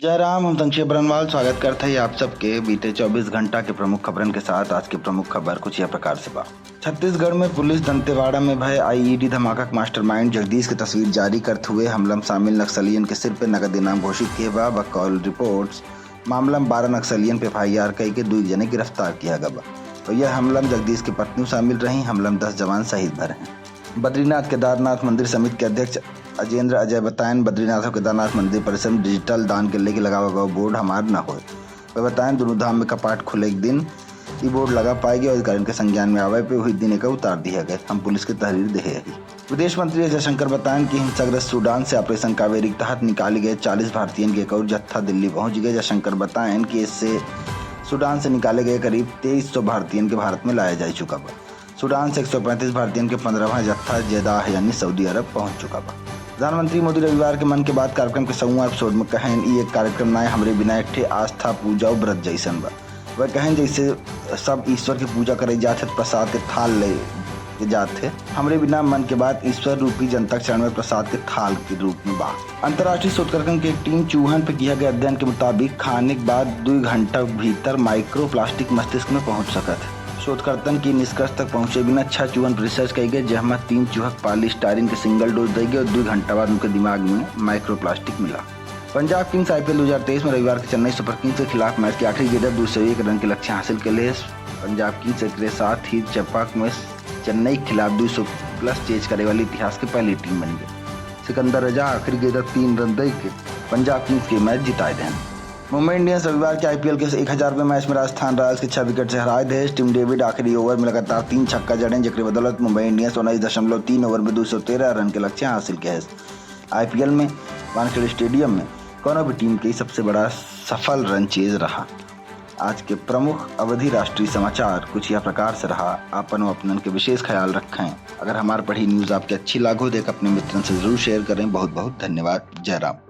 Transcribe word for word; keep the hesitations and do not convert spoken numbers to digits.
जय राम, हम संक्षेप बरनवाल स्वागत करत हई आप सबके बीते चउबीस घंटा के प्रमुख खबरन के साथ। आज के प्रमुख खबर कुछ यह प्रकार से बा। छत्तीसगढ़ में पुलिस दंतेवाड़ा में भय आईईडी धमाका के मास्टरमाइंड जगदीश के तस्वीर जारी करत हुए हमला में शामिल नक्सलियन के सिर पे नगद इनाम घोषित किहे बा। बकौल रिपोर्ट्स, मामला में बारह नक्सलियन पे एफआईआर कई के दुई जने गिरफ्तार किहा गवा। और यह हमला में जगदीश के पत्नी शामिल रही। हमला में दस जवान शहीद भर हैं। बद्रीनाथ केदारनाथ मंदिर समिति के अध्यक्ष अजेंद्र अजय बतायन, बद्रीनाथ और केदारनाथ मंदिर परिसर में डिजिटल दान के लेके लगावा गवा बोर्ड हमार न होए। वह बतायन, दोनों धाम में कपाट खुले के दिन ई बोर्ड लगा पाएगी और अधिकारियों के संज्ञान में आवे पे वही दिन एका उतार दिया गए। हम पुलिस के तहरीर देहे हई। विदेश मंत्री एस जयशंकर बतायन कि हिंसाग्रस्त सूडान से ऑपरेशन कावेरी के तहत निकाले गए चालीस भारतीयन के एक और जत्था दिल्ली पहुंच गए। जयशंकर बतायन कि इससे सूडान से निकाले गए करीब तेईस सौ भारतीयन के भारत में लाया जा चुका बा। सूडान से एक सौ पैंतीस भारतीयन के पन्द्रहवाँ जत्था जेदाह यानी सऊदी अरब पहुंच चुका बा। प्रधानमंत्री मोदी रविवार के मन की बात कार्यक्रम के सौवां एपिसोड में कहें, "ई एक कार्यक्रम नाय, हमरे बिना एक ठे आस्था, पूजा और व्रत जैसन बा।" वह कहें, "जैसे सब ईश्वर की पूजा करे जात है, प्रसाद के थाल ले के जात है, हमरे बिना मन के बात ईश्वर रूपी जनता के चरण में प्रसाद के थाल के रूप में बा।" अंतर्राष्ट्रीय शोधकर्तन के एक टीम चूहन पे किहा गया अध्ययन के मुताबिक खाने के बाद दुई घंटा भीतर माइक्रोप्लास्टिक मस्तिष्क में पहुंच सकत है। शोधकर्तन की निष्कर्ष तक पहुंचे बिना छह चूहन पर रिसर्च कई गए, जहमा तीन चूहक पॉलीस्टायरीन के सिंगल डोज दी गई और दुई घंटा बाद उनके दिमाग में माइक्रोप्लास्टिक मिला। पंजाब किंग्स आईपीएल दो हज़ार तेईस में रविवार के चेन्नई सुपर किंग्स के खिलाफ मैच के आखिरी गेंद दो सौ एक रन के लक्ष्य हासिल के लिए पंजाब किंग्स एकरे साथ ही चेपाक में चेन्नई के खिलाफ दो सौ प्लस चेज करे वाली इतिहास के पहली टीम बन गए। सिकंदर रजा आखिरी गेंद तीन रन दे के पंजाब किंग्स के मैच जिताए देन। मुंबई इंडियंस रविवार के आईपीएल के एक हज़ारवें मैच में राजस्थान रॉयल्स के छह विकेट से हराए देस। टिम डेविड आखिरी ओवर में लगातार तीन छक्का जड़ें, जेकरे बदौलत मुंबई इंडियंस उन्नीस दशमलव तीन ओवर में दो सौ तेरह रन के लक्ष्य हासिल के है। आईपीएल में वानखेड़े स्टेडियम में कौनो भी टीम के सबसे बड़ा सफल रन चेज रहा। आज के प्रमुख अवधी राष्ट्रीय समाचार कुछ यह प्रकार से रहा। आपन व अपनन के विशेष ख्याल रखें। अगर हमार पढ़ी न्यूज आपके अच्छी लागो, तो एक अपने मित्रन से जरूर शेयर करें। बहुत बहुत धन्यवाद। जय राम।